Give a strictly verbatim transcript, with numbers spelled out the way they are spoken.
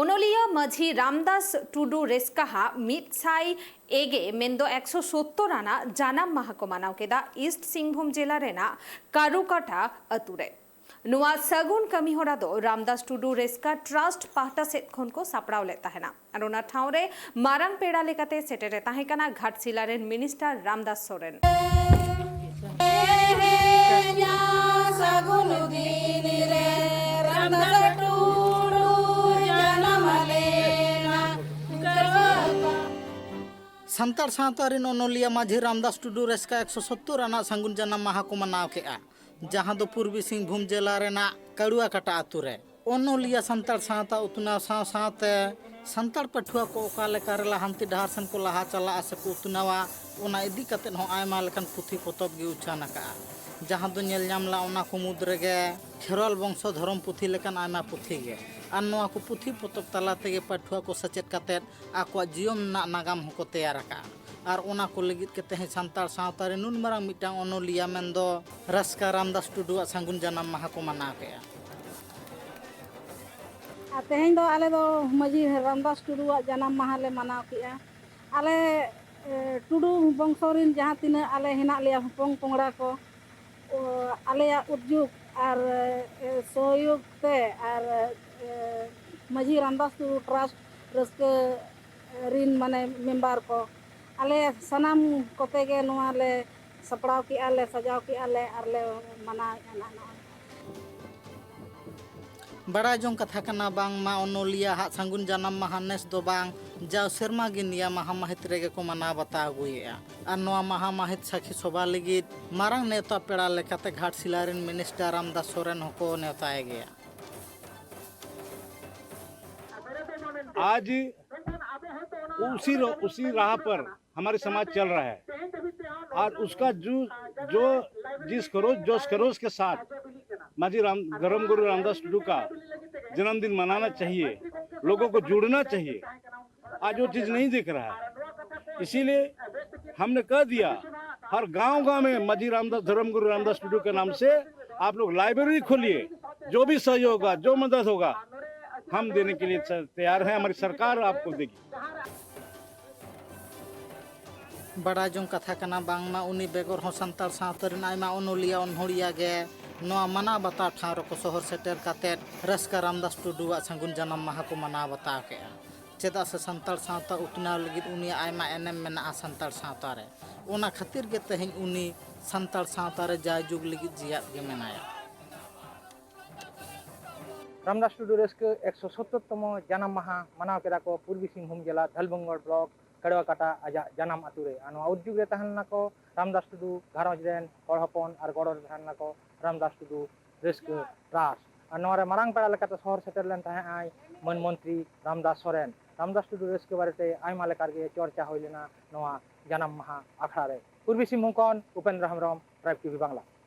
ᱚᱱᱚᱞᱤᱭᱟᱹ ᱢᱟᱹᱡᱷᱤ ᱨᱟᱢᱫᱟᱥ ᱴᱩᱰᱩ ᱨᱮᱥᱠᱟ ᱦᱟᱜ ᱢᱤᱫ ᱥᱟᱭ ᱮᱜᱮ ᱢᱮᱱᱫᱚ ᱮᱠᱥᱚ ᱥᱳᱛᱛᱳᱨ ᱟᱱᱟᱜ ᱡᱟᱱᱟᱢ ᱢᱟᱦᱟ ᱠᱚ ᱢᱟᱱᱟᱣ ᱠᱮᱫᱟ ᱤᱥᱴ ᱥᱤᱝᱵᱷᱩᱢ ᱡᱮᱞᱟ ᱨᱮᱱᱟᱜ ᱠᱟᱨᱩᱠᱟᱴᱟ ᱟᱹᱛᱩ ᱨᱮ᱾ ᱱᱚᱣᱟ ᱥᱟᱹᱜᱩᱱ ᱠᱟᱹᱢᱤ ᱦᱚᱨᱟ ᱫᱚ ᱨᱟᱢᱫᱟᱥ ᱴᱩᱰᱩ ᱨᱮᱥᱠᱟ ᱴᱨᱟᱥᱴ ᱯᱟᱦᱴᱟ ᱥᱮᱫ ᱠᱷᱚᱱ ᱠᱚ ᱥᱟᱯᱲᱟᱣ ᱞᱮᱫ ᱛᱟᱦᱮᱱᱟ ᱟᱨ ᱚᱱᱟ ᱴᱷᱟᱶ ᱨᱮ ᱢᱟᱨᱟᱝ ᱯᱮᱲᱟ ᱞᱮᱠᱟᱛᱮ ᱥᱮᱴᱮᱨ ᱮ ᱛᱟᱦᱮᱸ ᱠᱟᱱᱟ ᱜᱷᱟᱴᱥᱤᱞᱟ ᱨᱮᱱ ᱢᱤᱱᱤᱥᱴᱟᱨ ᱨᱟᱢᱫᱟᱥ ᱥᱚᱨᱮᱱ᱾ ᱛᱮᱦᱮᱧᱟ ᱥᱟᱹᱜᱩᱱ ᱫᱤᱱ ᱨᱮ ᱨᱟᱢᱫᱟᱥ ᱴᱩᱰᱩ ᱡᱟᱱᱟᱢ ᱞᱮᱱᱟ᱾ ᱥᱟᱱᱛᱟᱲ ᱥᱟᱶᱛᱟ ᱨᱮᱱ ᱚᱱᱚᱞᱤᱭᱟᱹ ᱢᱟᱹᱡᱷᱤ ᱨᱟᱢᱫᱟᱥ ᱴᱩᱰᱩ ᱨᱮᱥᱠᱟ ᱮᱠᱥᱚ ᱥᱳᱛᱛᱳᱨ ᱟᱱᱟᱜ ᱥᱟᱹᱜᱩᱱ ᱡᱟᱱᱟᱢ ᱢᱟᱦᱟ ᱠᱚ ᱢᱟᱱᱟᱣ ᱠᱮᱫᱼᱟ, ᱡᱟᱦᱟᱸ ᱫᱚ ᱯᱩᱨᱵᱤ ᱥᱤᱝᱵᱷᱩᱢ ᱡᱮᱞᱟ ᱨᱮᱱᱟᱜ ᱠᱟᱲᱩᱣᱟ ᱠᱟᱴᱟ ᱟᱹᱛᱩ ᱨᱮ᱾ ᱚᱱᱚᱞᱤᱭᱟᱹ ᱥᱟᱱᱛᱟᱲ ᱥᱟᱶᱛᱟ ᱩᱛᱱᱟᱹᱣ ᱥᱟᱶ ᱥᱟᱶᱛᱮ ᱥᱟᱱᱛᱟᱲ ᱯᱟᱹᱴᱷᱩᱣᱟᱹ ᱠᱚ ᱚᱠᱟ ᱞᱮᱠᱟ ᱨᱮ ᱞᱟᱦᱟᱱᱛᱤ ᱰᱟᱦᱟᱨ ᱥᱮᱱ ᱠᱚ ᱞᱟᱦᱟ ᱪᱟᱞᱟᱜᱼᱟ ᱥᱮ ᱠᱚ ᱩᱛᱱᱟᱹᱣᱟ, ᱚᱱᱟ ᱤᱫᱤ ᱠᱟᱛᱮᱫ ᱦᱚᱸ ᱟᱭᱢᱟ ᱞᱮᱠᱟᱱ ᱯᱩᱛᱷᱤ ᱯᱚᱛᱚᱵ ᱜᱮ ᱩᱪᱷᱟᱹᱱ ᱟᱠᱟᱫᱼᱟ᱾ ᱡᱟᱦᱟᱸ ᱫᱚ ᱧᱮᱞ ᱧᱟᱢ ᱞᱮᱱᱟ, ᱚᱱᱟ ᱠᱚ ᱢᱩᱫᱽ ᱨᱮᱜᱮ ᱠᱷᱮᱨᱣᱟᱞ ᱵᱚᱝᱥᱚ ᱫᱷᱚᱨᱚᱢ ᱯᱩᱛᱷᱤ ᱞᱮᱠᱟᱱ ᱟᱭᱢᱟ ᱯᱩᱛᱷᱤ ᱜᱮ᱾ ᱟᱨ ᱱᱚᱣᱟ ᱠᱚ ᱯᱩᱛᱷᱤ ᱯᱚᱛᱚᱵ ᱛᱟᱞᱟ ᱛᱮᱜᱮ ᱯᱟᱹᱴᱷᱩᱣᱟᱹ ᱠᱚ ᱥᱮᱪᱮᱫ ᱠᱟᱛᱮᱫ ᱟᱠᱚᱣᱟᱜ ᱡᱤᱭᱚᱱ ᱨᱮᱱᱟᱜ ᱱᱟᱜᱟᱢ ᱦᱚᱸᱠᱚ ᱛᱮᱭᱟᱨ ᱟᱠᱟᱫᱼᱟ᱾ ᱟᱨ ᱚᱱᱟ ᱠᱚ ᱞᱟᱹᱜᱤᱫ ᱜᱮ ᱛᱮᱦᱮᱧ ᱥᱟᱱᱛᱟᱲ ᱥᱟᱶᱛᱟ ᱨᱮ ᱱᱩᱱ ᱢᱟᱨᱟᱝ ᱢᱤᱫᱴᱟᱝ ᱚᱱᱚᱞᱤᱭᱟᱹ ᱢᱮᱱᱫᱚ ᱨᱟᱥᱠᱟ ᱨᱟᱢᱫᱟᱥ ᱴᱩᱰᱩᱣᱟᱜ ᱥᱟᱹᱜᱩᱱ ᱡᱟᱱᱟᱢ ᱢᱟᱦᱟ ᱠᱚ ᱢᱟᱱᱟᱣ ᱠᱮᱫᱼᱟ᱾ ᱟᱨ ᱛᱮᱦᱮᱧ ᱫᱚ ᱟᱞᱮ ᱫᱚ ᱢᱟᱹᱡᱷᱤ ᱨᱟᱢᱫᱟᱥ ᱴᱩᱰᱩᱣᱟᱜ ᱡᱟᱱᱟᱢ ᱢᱟᱦᱟ ᱞᱮ ᱢᱟᱱᱟᱣ ᱠᱮᱫᱼᱟ᱾ ᱟᱞᱮ, ᱮ, ᱴᱩᱰᱩ ᱵᱚᱝᱥᱚ ᱨᱮᱱ ᱡᱟᱦᱟᱸ ᱛᱤᱱᱟᱹᱜ ᱟᱞᱮ ᱦᱮᱱᱟᱜ ᱞᱮᱭᱟ, ᱦᱚᱯᱚᱱ ᱯᱚᱝᱲᱟ ᱠᱚ, ᱚ, ᱟᱞᱮᱭᱟᱜ ᱩᱫᱽᱡᱳᱜᱽ ᱟᱨ, ᱮ, ᱥᱚᱦᱚᱭᱳᱜᱽ ᱛᱮ ᱟᱨ, ᱮ, ᱢᱟᱹᱡᱷᱤ ᱨᱟᱢᱫᱟᱥ ᱴᱩᱰᱩ ᱴᱨᱟᱥᱴ ᱨᱟᱹᱥᱠᱟᱹ ᱨᱤᱱ, ᱢᱟᱱᱮ, ᱢᱮᱢᱵᱟᱨ ᱠᱚ, ᱟᱞᱮ ᱥᱟᱱᱟᱢ ᱠᱚᱛᱮ ᱜᱮ ᱱᱚᱣᱟ ᱞᱮ ᱥᱟᱯᱲᱟᱣ ᱠᱮᱜᱼᱟ ᱞᱮ, ᱥᱟᱡᱟᱣ ᱠᱮᱜᱼᱟ ᱞᱮ ᱟᱨ ᱞᱮ ᱢᱟᱱᱟᱣᱮᱫᱼᱟ ᱱᱟᱦᱟᱜ ᱱᱚᱜᱼᱚᱭ᱾ ᱵᱟᱲᱟᱭ ᱡᱚᱝ ᱠᱟᱛᱷᱟ ᱠᱟᱱᱟ, ᱵᱟᱝᱢᱟ ᱚᱱᱚᱞᱤᱭᱟᱹ ᱦᱟᱜ ᱥᱟᱹᱜᱩᱱ ᱡᱟᱱᱟᱢ ᱢᱟᱦᱟ ᱱᱮᱥ ᱫᱚ ᱵᱟᱝ, ᱡᱟᱣ ᱥᱮᱨᱢᱟ ᱜᱮ ᱱᱤᱭᱟᱹ ᱢᱟᱦᱟ ᱢᱟᱹᱦᱤᱛ ᱨᱮᱜᱮ ᱠᱚ ᱢᱟᱱᱟᱣ ᱵᱟᱛᱟᱣ ᱟᱹᱜᱩᱭᱮᱫᱼᱟ᱾ ᱟᱨ ᱱᱚᱣᱟ ᱢᱟᱦᱟ ᱢᱟᱹᱦᱤᱛ ᱥᱟᱹᱠᱷᱤ ᱥᱚᱵᱷᱟ ᱞᱟᱹᱜᱤᱫ ᱢᱟᱨᱟᱝ ᱱᱮᱣᱛᱟ ᱯᱮᱲᱟ ᱞᱮᱠᱟᱛᱮ ᱜᱷᱟᱴᱥᱤᱞᱟ ᱨᱮᱱ ᱢᱤᱱᱤᱥᱴᱟᱨ ᱨᱟᱢᱫᱟᱥ ᱥᱚᱨᱮᱱ ᱦᱚᱸᱠᱚ ᱱᱮᱣᱛᱟᱭ ᱜᱮᱭᱟ᱾ आज उसी रो-, उसी राह पर हमारे समाज चल रहा है और उसका जो, जो जिस खरोच, जोश खरोश के साथ माझी राम, धर्म गुरु रामदास टुडू का जन्मदिन मनाना चाहिए, लोगों को जोड़ना चाहिए। आज वो चीज नहीं दिख रहा है, इसीलिए हमने कह दिया, हर गांव गांव में माझी रामदास, धर्म गुरु रामदास टुडू के नाम से आप लोग लाइब्रेरी खोलिए। जो भी सहयोग होगा, जो मदद होगा, हम देने के लिए तैयार हैं, हमारी सरकार आपको देगी। ᱵᱟᱰᱟᱭ ᱡᱚᱝ ᱠᱟᱛᱷᱟ ᱠᱟᱱᱟ, ᱵᱟᱝᱢᱟ ᱩᱱᱤ ᱵᱮᱜᱚᱨ ᱦᱚᱸ ᱥᱟᱱᱛᱟᱲ ᱥᱟᱶᱛᱟ ᱨᱮᱱ ᱟᱭᱢᱟ ᱚᱱᱚᱞᱤᱭᱟᱹ ᱚᱱᱚᱲᱦᱤᱭᱟᱹ ᱜᱮ ᱱᱚᱣᱟ ᱢᱟᱱᱟᱣ ᱵᱟᱛᱟᱣ ᱴᱷᱟᱶ ᱨᱮᱠᱚ ᱥᱚᱦᱚᱨ ᱥᱮᱴᱮᱨ ᱠᱟᱛᱮᱫ ᱨᱟᱹᱥᱠᱟᱹ ᱨᱟᱢᱫᱟᱥ ᱴᱩᱰᱩᱣᱟᱜ ᱥᱟᱹᱜᱩᱱ ᱡᱟᱱᱟᱢ ᱢᱟᱦᱟ ᱠᱚ ᱢᱟᱱᱟᱣ ᱵᱟᱛᱟᱣ ᱠᱮᱫᱼᱟ᱾ ᱪᱮᱫᱟᱜ ᱥᱮ ᱥᱟᱱᱛᱟᱲ ᱥᱟᱶᱛᱟ ᱩᱛᱱᱟᱹᱣ ᱞᱟᱹᱜᱤᱫ ᱩᱱᱤᱭᱟᱜ ᱟᱭᱢᱟ ᱮᱱᱮᱢ ᱢᱮᱱᱟᱜᱼᱟ ᱥᱟᱱᱛᱟᱲ ᱥᱟᱶᱛᱟ ᱨᱮ᱾ ᱚᱱᱟ ᱠᱷᱟᱹᱛᱤᱨ ᱜᱮ ᱛᱮᱦᱮᱧ ᱩᱱᱤ ᱥᱟᱱᱛᱟᱲ ᱥᱟᱶᱛᱟ ᱨᱮ ᱡᱟᱭᱡᱩᱜᱽ ᱞᱟᱹᱜᱤᱫ ᱡᱤᱭᱟᱹᱫ ᱜᱮ ᱢᱮᱱᱟᱭᱟ᱾ ᱨᱟᱢᱫᱟᱥ ᱴᱩᱰᱩ ᱨᱟᱹᱥᱠᱟᱹ ᱮᱠᱥᱚ ᱥᱚᱛᱛᱚᱨ ᱛᱚᱢᱚ ᱡᱟᱱᱟᱢ ᱢᱟᱦᱟ ᱢᱟᱱᱟᱣ ᱠᱮᱫᱟ ᱠᱚ ᱯᱩᱨᱵᱤ ᱥᱤᱝᱵᱷᱩᱢ ᱡᱮᱞᱟ ᱫᱷᱟᱞᱵᱷᱚᱝᱜᱚᱲ ᱵᱞᱚᱠ ᱠᱟᱲᱣᱟᱠᱟᱴᱟ ᱟᱡᱟᱜ ᱡᱟᱱᱟᱢ ᱟᱹᱛᱩ ᱨᱮ᱾ ᱟᱨ ᱱᱚᱣᱟ ᱩᱫᱽᱡᱳᱜᱽ ᱨᱮ ᱛᱟᱦᱮᱸ ᱞᱮᱱᱟ ᱠᱚ ᱨᱟᱢᱫᱟᱥ ᱴᱩᱰᱩ ᱜᱷᱟᱨᱚᱸᱡᱽ ᱨᱮᱱ ᱦᱚᱲ ᱦᱚᱯᱚᱱ ᱟᱨ ᱜᱚᱲᱚ ᱨᱮ ᱛᱟᱦᱮᱸ ᱞᱮᱱᱟ ᱠᱚ ᱨᱟᱢᱫᱟᱥ ᱴᱩᱰᱩ ᱨᱟᱹᱥᱠᱟᱹ ᱴᱨᱟᱥᱴ᱾ ᱟᱨ ᱱᱚᱣᱟ ᱨᱮ ᱢᱟᱨᱟᱝ ᱯᱮᱲᱟ ᱞᱮᱠᱟᱛᱮ ᱥᱚᱦᱚᱨ ᱥᱮᱴᱮᱨ ᱞᱮᱱ ᱛᱟᱦᱮᱸ ᱟᱭ ᱢᱟᱹᱱ ᱢᱚᱱᱛᱨᱤ ᱨᱟᱢᱫᱟᱥ ᱥᱚᱨᱮᱱ᱾ ᱨᱟᱢᱫᱟᱥ ᱴᱩᱰᱩ ᱨᱟᱹᱥᱠᱟᱹ ᱵᱟᱨᱮᱛᱮ ᱟᱭᱢᱟ ᱞᱮᱠᱟ ᱨᱮᱜᱮ ᱪᱚᱨᱪᱟ ᱦᱩᱭ ᱞᱮᱱᱟ ᱱᱚᱣᱟ ᱡᱟᱱᱟᱢ ᱢᱟᱦᱟ ᱟᱠᱷᱲᱟ ᱨᱮ᱾ ᱯᱩᱨᱵᱤ ᱥᱤᱝᱵᱷᱩᱢ ᱠᱷᱚᱱ ᱩᱯᱮᱱᱫᱨᱚ ᱦᱮᱢᱵᱨᱚᱢ, ᱴᱨᱟᱭᱤᱵᱽ ᱴᱤᱵᱷᱤ ᱵᱟᱝᱞᱟ᱾